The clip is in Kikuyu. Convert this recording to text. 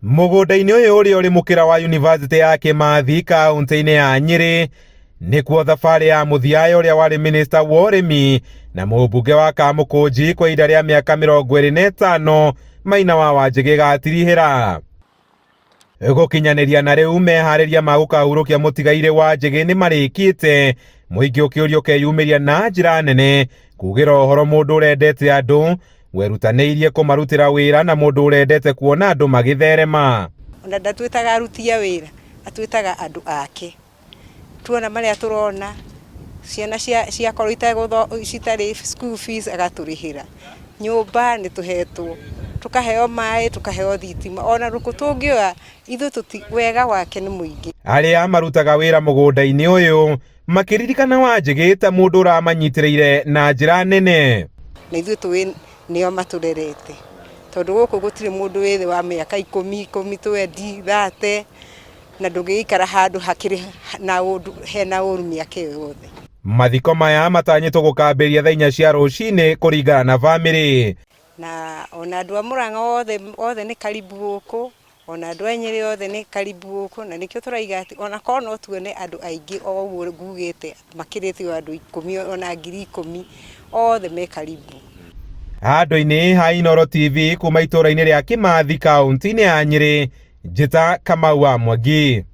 Mũgũnda-inĩ ũyũ ũrĩa ũrĩ mũkĩra wa yunivasĩtĩ ya Kĩmathi kaũntĩ-inĩ ya Nyĩrĩ nĩkuo thabarĩ ya mũthia ya ũrĩa warĩ minista wa ũrĩmi na mũmbunge wa Kamũkũnji kwa ihinda rĩa mĩaka 25 Maina wa Wanjĩgĩ ĩgatirihĩra. Gũkinyanĩria na rĩu meharĩria ma gũkahurũkia mũtigairĩ Wanjĩgĩ nĩ marĩkĩte, mũingĩ ũkĩũrio ũkeyumĩria na njĩra nene kugĩra ũhoro mũndũ ũrendete andũ werutanĩirie kũmarutĩra wĩra na mũndũ ũrendete kuona andũ magĩtherema. Ona ndatwĩtaga aruti a wĩra, atwĩtaga andũ ake. Tuona marĩa tũrona, ciana ciakorwo citarĩ school fees agatũrĩhĩra. Nyũmba nĩ tũhetwo, tũkaheo maĩ, tũkaheo thitima, ona rũkũ tũngĩoya ithuĩ wega wake nĩ mũingĩ. Arĩa marutaga wĩra mũgũnda-inĩ ũyũ makĩririkana Wanjĩgĩ ta mũndũ ũramanyitĩrĩire na njĩra nene. Na ithuĩ tũĩ nĩo matũrerete, tondũ gũkũ gũtirĩ mũndũ wĩ thĩ wa mĩaka ikũmi, ikũmi, twendi, thate. Na ndũngĩgĩikara handũ hakĩrĩ na ũndũ hena ũru mĩaka ĩyo yothe. Mathiko maya matanyĩtwo gũkambĩrĩria thaa 4 cia rũcinĩ kũringana na bamĩrĩ. Na ona andũ a Mũrang'a othe othe nĩ karibu gũkũ, ona andũ a Nyĩrĩ othe nĩ karibu gũkũ, na nĩkĩo tũraiga atĩ ona korwo no tuone andũ aingĩ o ũguo ngugĩte makĩrĩte o andũ 10 ona 10,000 othe me karibu. Handũ-inĩ ha Inooro TV kuma itũũra-inĩ rĩa Kĩmathi kaũntĩ-inĩ ya Nyĩrĩ, Njĩta Kamau wa Mwangi.